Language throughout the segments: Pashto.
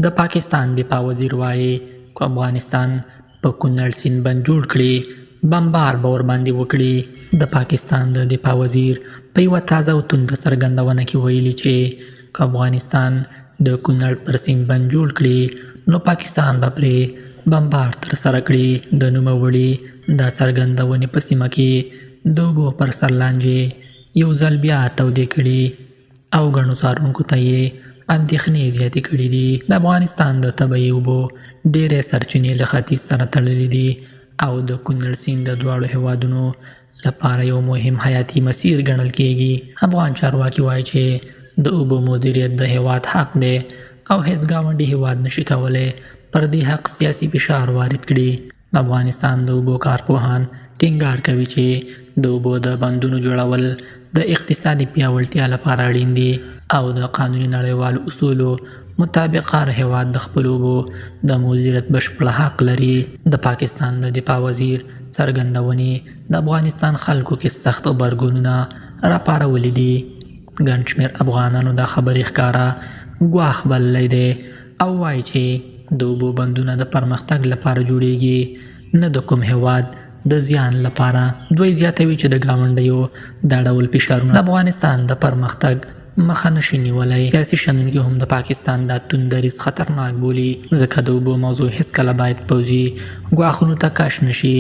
د پاکستان دفاع وزیر وايي، که افغانستان په کونړ سیند بند جوړ کړي، بمبار به ورباندې وکړي. د پاکستان د دفاع وزیر په یوه تازه او تونده څرګندونه کې ویلي چې که افغانستان د کونړ پر سیند بند جوړ کړي، نو پاکستان به پرې بمبار ترسره کړي. د نوموړي دا څرګندونې په سیمه کې د اوبو پر سر لانجې یو ځل بیا تودې کړي او ګڼو څارونکو ته یې اندېښنې زیاتې کړې دي. د افغانستان د طبیعي اوبو ډېری سرچینې له ختیځ سره تړلې دي او د کونړ سیند د دواړو هېوادونو لپاره یو مهم حیاتي مسیر ګڼل کېږي. افغان چارواکي وايي چې د اوبو مدیریت د هېواد حق دی او هېڅ ګاونډي هېواد نشي کولی پر دې حق سیاسي فشار وارد کړي. د افغانستان د اوبو کارپوهان ټینګار کوي چې د اوبو د بندونو جوړول د اقتصادي پیاوړتیا لپاره اړین دي او د قانوني نړیوالو اصولو مطابق هر هېواد د خپلو اوبو د مدیریت بشپړ حق لري. د پاکستان د دفاع وزیر څرګندونې د افغانستان خلکو کې سخت غبرګونونه راپارولي دي. ګڼ شمېر افغانانو دا خبرې ښکاره ګواښ بللی دی او وايي چې د اوبو بندونه د پرمختګ لپاره جوړېږي، نه د کوم هېواد د زیان لپاره. دوی زیاتوي چې د ګاونډیو دا ډول فشارونه د افغانستان د پرمختګ مخه نه شي نیولی. سیاسي شنونکي هم د پاکستان دا توند دریځ خطرناک بولي، ځکه د اوبو موضوع هېڅکله باید پوځي ګواښونو ته کش نه شي.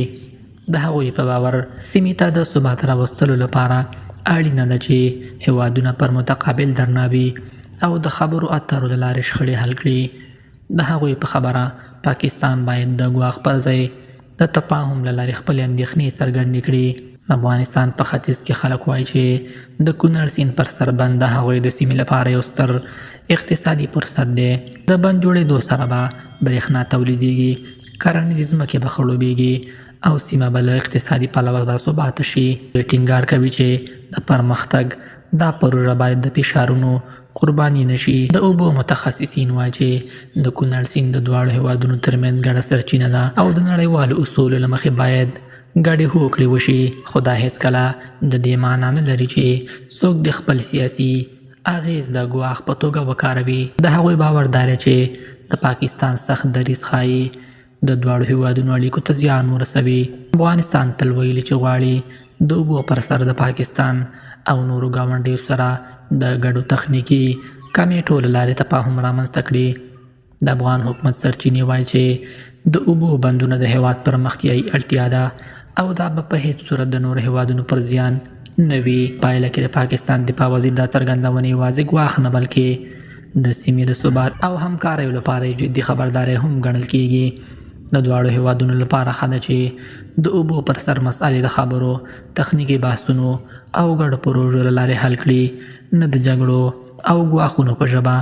د هغوی په باور، سیمې ته د ثبات راوستلو لپاره اړینه ده چې هېوادونه پر متقابل درناوي او د خبرو اترو له لارې شخړې حل کړي. د هغوی په خبره، پاکستان باید د ګواښ پر ځای د تفاهم له لارې خپلې اندېښنې څرګندې کړي. د افغانستان په ختیځ کې خلک وايي چې د کونړ سیند پر سر بند د هغوی د سیمې لپاره یو ستر اقتصادي فرصت دی. د بند جوړېدو سره به برېښنا تولیدېږي، کرنیزې ځمکې به خړوبېږي او سیمه به له اقتصادي پلوه باثباته شي. دوی ټینګار کوي چې د پرمختګ دا پروژه باید د فشارونو قرباني نه شي. د اوبو متخصصین وايي چې د کونړ سیند د دواړو هېوادونو ترمنځ ګډه سرچینه ده او د نړیوالو اصولو له مخې باید ګډې هوکړې وشي، خو دا هېڅکله د دې معنا نه لري چې څوک دې خپل سیاسي اغېز د ګواښ په توګه وکاروي. د هغوی باور دا دی چې د پاکستان سخت دریځ ښايي د دواړو هېوادونو اړیکو ته زیان ورسوي. افغانستان تل ویلي چې غواړي د اوبو پر سر د پاکستان او نورو ګاونډیو سره د ګډو تخنیکي کمېټو له لارې تفاهم رامنځته کړي. د افغان حکومت سرچینې وايي چې د اوبو بندونه د هېواد پرمختیايي اړتیا ده او دا به په هېڅ صورت د نورو هېوادونو پر زیان نه وي. پایله کې د پاکستان دفاع وزیر دا څرګندونې یوازې ګواښ نه، بلکې د سیمې د ثبات او همکاریو لپاره یو جدي خبرداری هم ګڼل کېږي. د دواړو هېوادونو لپاره ښه ده چې د اوبو پر سر مسئلې د خبرو، تخنیکي بحثونو او ګډو پروژو له لارې حل کړي، نه د جګړو او ګواښونو په ژبه.